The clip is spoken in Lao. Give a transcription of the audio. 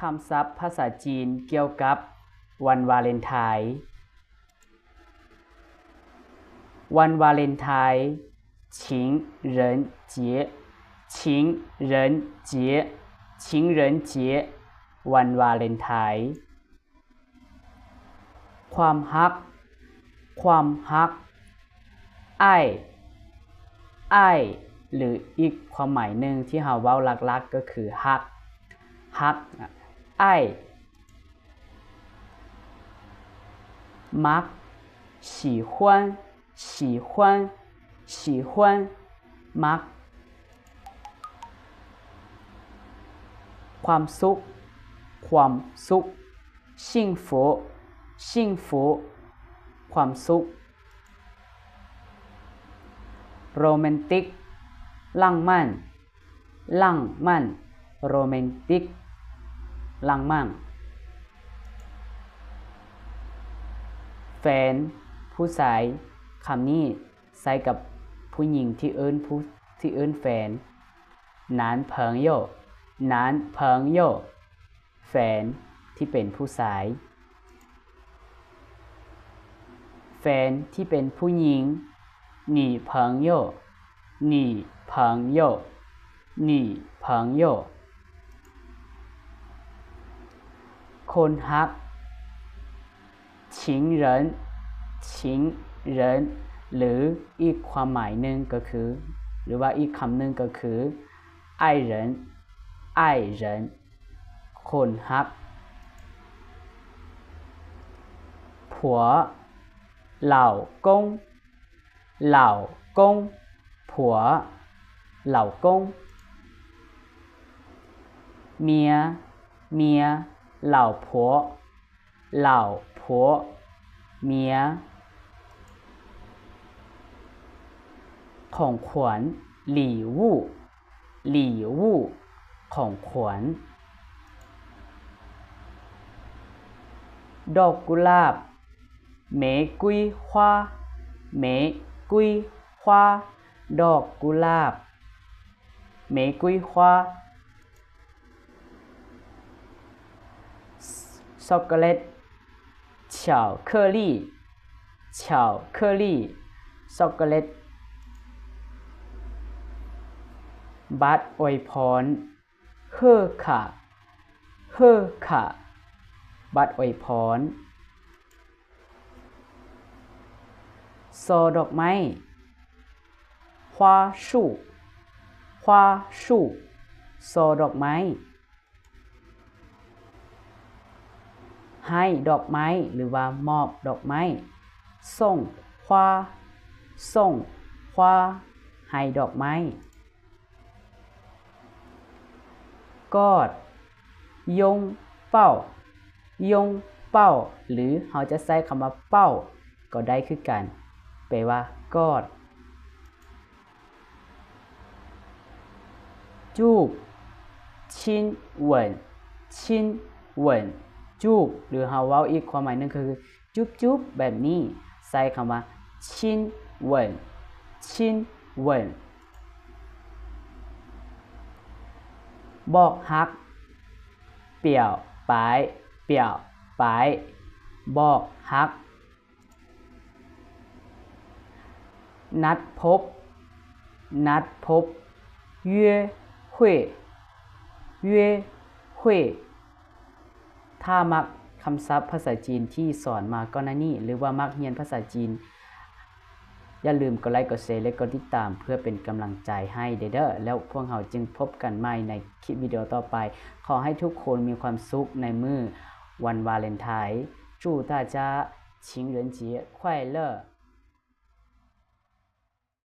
ຄຳສັບພາສາຈີນກ່ຽວກັບວັນວາເລັນທາຍ. ວັນວາເລັນທາຍ 情人节 情人节 情人节 ວັນວາເລັນທາຍ. ຄວາມຮັກ ຄວາມຮັກ 爱 爱 ຫຼື ອີກຄວາມໝາຍໜຶ່ງທີ່ເຮົາເວົ້າຫຼັກໆກໍຄືຮັກ ຮັກ 爱 ມັກ 喜欢 喜欢 喜欢 ມັກ. ຄວາມສຸກ ຄວາມສຸກ 幸福 幸福 ຄວາມສຸກ. ໂຣແມນຕິກ 浪漫 浪漫 ໂຣແມນຕິກ 浪漫. ແຟນ ຜູ້ຊາຍ ຄຳນີ້ ໃຊ້ກັບຜູ້ຍິງທີ່ເອີ້ນຜູ້ ທີ່ເອີ້ນແຟນ 男朋友 男朋友 ແຟນທີ່ເປັນຜູ້ຊາຍ. ແຟນທີ່ເປັນຜູ້ຍິງ 女朋友 女朋友 女朋友. ຄົນຮັກ 情人 情人 ຫຼື ອີກຄວາມໝາຍໜຶ່ງກໍຄື ຫຼື ວ່າອີກຄຳໜຶ່ງກໍຄື 爱人 爱人 ຄົນຮັກ. ຜົວ 老公 老公 ຜົວ 老公. ເມຍ ເມຍ 老婆 老婆 ເມຍ. ຂອງຂວັນ 礼物 礼物 ຂອງຂວັນ. ດອກກຸຫຼາບ 玫瑰花 玫瑰花 ດອກກຸຫຼາບ 玫瑰花. ຊັອກໂກແລັດ 巧克力 巧克力 ຊັອກໂກແລັດ. ບັດອວຍພອນ 贺卡 贺卡 ບັດອວຍພອນ. ຊໍ່ດອກໄມ້ 花束 花束 ຊໍ່ດອກໄມ້. ໃຫ້ດອກໄມ້ ຫຼືວ່າມອບດອກໄມ້ 送花 送花 ໃຫ້ດອກໄມ້. ກອດ 拥抱 拥抱 ຫຼືເຮົາຈະໃຊ້ຄຳວ່າ 抱 ກໍໄດ້ຄືກັນ ແປວ່າກອດ. ຈູບ 亲吻 亲吻 ຈູບ ຫຼືເຮົາເວົ້າອີກຄວາມໝາຍໜຶ່ງຄື ຈູບໆ ແບບນີ້ ໃຊ້ຄຳວ່າ 亲吻 亲吻. ບອກຮັກ 表白 表白 ບອກຮັກ. ນັດພົບ ນັດພົບ 约会 约会. ຖ້າມັກຄຳສັບພາສາຈີນທີ່ສອນມາກ່ອນໜ້ານີ້ ຫຼືວ່າມັກຮຽນພາສາຈີນ, ຢ່າລືມກົດໄລ, ກົດແຊ ແລະ ກົດຕິດຕາມ ເພື່ອເປັນກຳລັງໃຈໃຫ້ເດີ້. ແລ້ວພວກເຮົາຈຶ່ງພົບກັນໃໝ່ໃນຄລິບວິດີໂອຕໍ່ໄປ. ຂໍໃຫ້ທຸກຄົນມີຄວາມສຸກໃນມື້ວັນວາເລັນທາຍ. 祝大家情人节快乐!